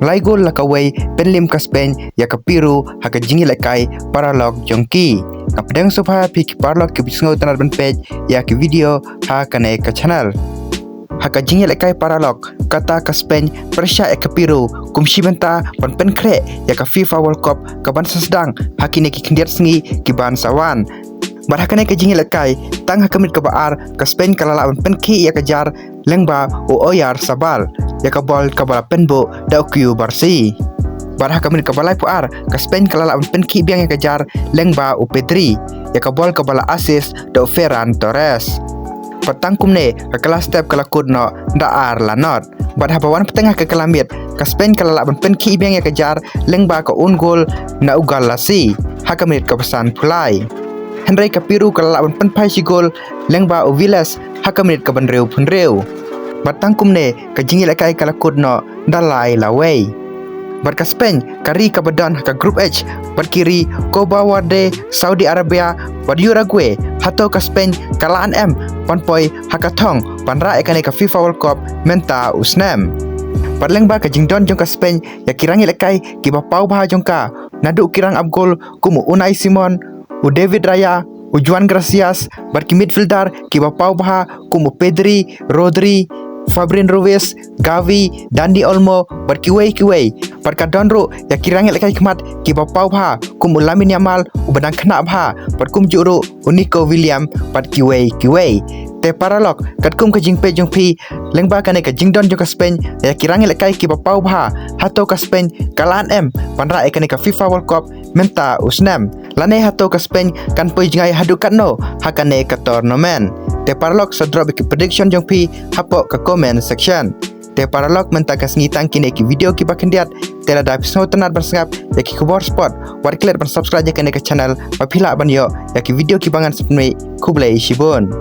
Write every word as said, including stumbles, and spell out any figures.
Lai gol la kawei pynliem ka Spain ïa ka Peru ha ka jingïalehkai paralok jong ki. Nga pdiang sngewbha ïa phi ki paralok kiba sngewtynnat ban peit ïa ki video ha kane ka channel. Ha ka jingïalehkai paralok, kata ka Spain pyrshah ïa ka Peru kum shi bynta ban pynkhreh ïa ka FIFA World Cup kaban sa sdang ha kine ki khyndiat sngi kiban sa wan. Bad ha kane ka jingïalehkai, tang ha ka minit kaba ar, ka Spain ka la lah ban pynkhih ïa ka jar lyngba u Oyarzabal ïa ka bol kaba la pynbuh da u Cubarsí. Bad ha ka minit kaba laiphew ar, ka Spain ka la lah ban pynkhih biang ïa ka jar lyngba u Pedri ïa ka bol kaba la assist da u Ferran Torres. Bad tang kumne, ka kylla step ka la kut noh da ar la nod. Bad haba wan pateng ha ka kylla miet, ka Spain ka la lah ban pynkhih biang ïa ka jar lyngba ka own goal na u Gulácsi ha ka minit kaba sanphew lai. Hynrei ka Peru ka la lah ban pynphai shi gol lyngba u Vilas ha ka minit kaba hynriewphew hynriew. Bad tang kumne, ka jingïalehkai ka la kut noh da lai lawei. Bad ka Spain ka ri kaba don ha ka Group H bad ki ri Cabo Verde, Saudi Arabia bad Uruguay. Hato ka Spain ka lah ban poi ha ka thong ban rah ïa kane ka FIFA World Cup mynta u snem? Bad lyngba ka jingdon jong ka Spain ïa ki rangïalehkai kiba paw bha jong ka, naduh ki rangap gol kum u Unai Simon, u David Raya, u Joan Gracias bad ki midfielder kiba paw bha kum u Pedri, Rodri, Fabian Ruiz, Gavi, Dani Olmo bad kiwei kiwei. Bad ka don ruh ïa ki rangïalehkai khmat kiba paw bha kum u Lamine Yamal uba dang khynnah bha bad kumjuh ruh u Nico Williams bad kiwei kiwei. Te paralok, katkum ka jingpeit jong phi lyngba kane ka jingdon jong ka Spain ïa ki rangïalehkai kiba paw bha, hato ka Spain ka lah ban rah ïa kane ka FIFA World Cup mynta u snem? Lane hato ka Spain kan poi jngai haduh katno ha kane ka tournament? Te paralok, sa drop ïa ki prediction jong phi hapoh ka comment section. Te paralok, mynta ka sngi tang kine ki video kiba khyndiat. Te lada phi sngewtynnat ban sngap ïa ki khubor sport, wat klet ban subscribe ïa kane ka channel ba phi lah ban ïoh ïa ki video kiba ngan sa pynmih. Khublei shibun.